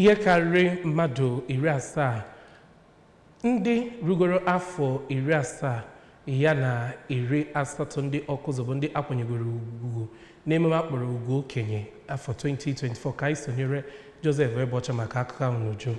Ihe karịrị mmadụ 70 ndị rugoro afọ 70 ya na 80 ndị Ọkụzụ bụ ndị akwanyegoro ugwu n'emume akpọrọ ugwu okenye afọ 2024. Ka anyị sonyere Joseph Ebocha maka akụkọ ahụ n'uju.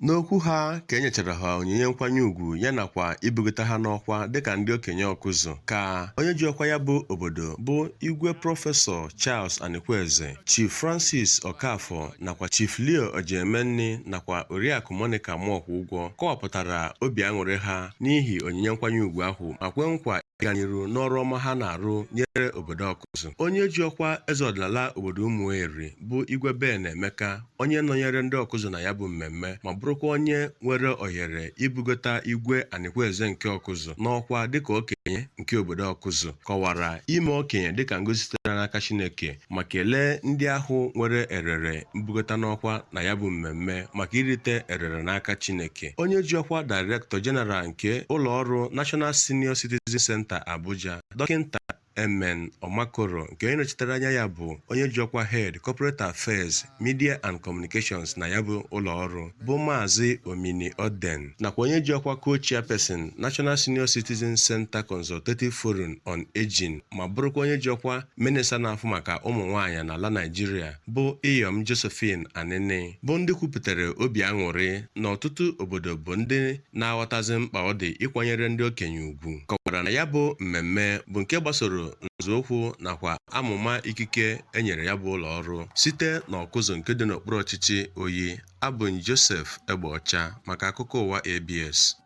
N'okwu ha ka e nyechara ha onyinye nkwanye ùgwù ya nakwa ibugota ha n'ọkwa dịka ndị okenye Ọkụzụ, ka onye ji ọkwa ya bụ obodo bụ Igwe Prọfesọ Charles Anikweze, Chief Francis Okafor nakwa Chief Leo Ojemenni nakwa Oriakụ Monica Mọkwụgwọ kọwapụtara obi aṅụrị ha n'ihi onyinye nkwanye ùgwù ahụ ma kwe nkwa ịga n'iru n'ọrụ ọma ha na-arụ nyere obodo Ọkụzụ. Onye ji ọkwa eze ọdịnala obodo Ụmụeri bụ Igwe Ben Emeka, onye nọnyere ndị Ọkụzụ na ya bụ mmemme ma bụrụkwa onye nwere ohere ibugota Igwe Anikweze nke Ọkụzụ n'ọkwa dịka okenye nke obodo Ọkụzụ, kọwara ime okenye dịka ngozi sitere n'aka Chineke ma kelee ndị ahụ nwere erere mbugota n'ọkwa na ya bụ mmemme maka irite erere n'aka Chineke. Onye ji ọkwa Director General nke ụlọọrụ National Senior Citizen Center Abuja, Dọkịnta Emen Omakoro, nke onye nọchitere anya ya bụ onye ji ọkwa Head Corporate Affairs, Media and Communications na ya bụ ụlọọrụ bụ Maazị Omini Oden, nakwa onye ji ọkwa Co-Chairperson, National Senior Citizen Center Consultative Forum on Aging ma bụrụkwa onye ji ọkwa minista na-afụ maka ụmụ nwaanyị n'ala Naịjirịa bụ Iyom Josephine Anini, bụ ndị kwupụtara obi aṅụrị na ọtụtụ obodo bụ ndị na-aghọtazi mkpa ọ dị ịkwanyere ndị okenye ugwu, kọwara na ya bụ mmemme bụ nke gbasoro nzọụkwụ nakwa amụma ikike e nyere ya bụ ụlọ ọrụ. Site n'Ọkụzụ nke dị n'okpuru ọchịchị Oyi, abụ m Joseph Egbeọcha maka akụkọ ụwa ABS.